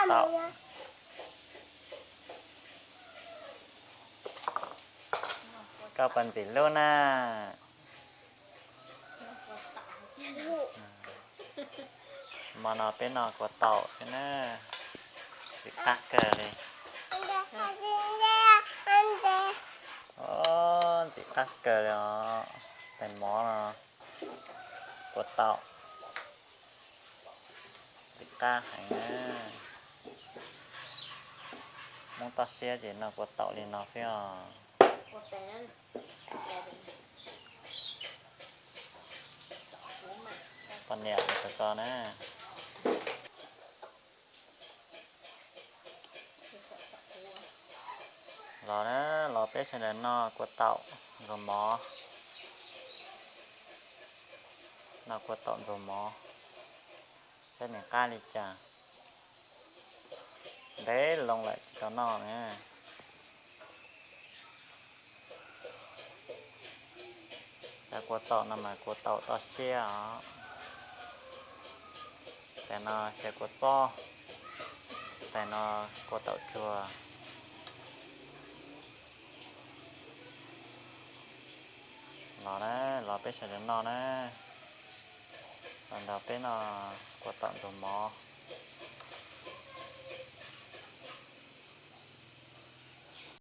taum. Koj puas ntxim hlub na? Hmo no peb noj kua taum xwb na. Ntxim qab kawg li. Ntxim qab kawg li os. Tais mov no, kua taum, ntxim qab heev na. Hmoob toj siab ces noj kua taum li no xwb os. Poj niam tus ko na. Los na, los peb sawv daws noj kua taum ntxuag mov. Noj kua taum ntxuag mov, saib nws qab li cas. Ntev loo lawm tsis tau noj na. Cov kua taum no mas kua taum toj siab os. Tais no xyaw kua txob, tais no kua taum tsuag. Los na, los peb sawv daws noj na. Los nrog peb noj kua taum ntxuag mov.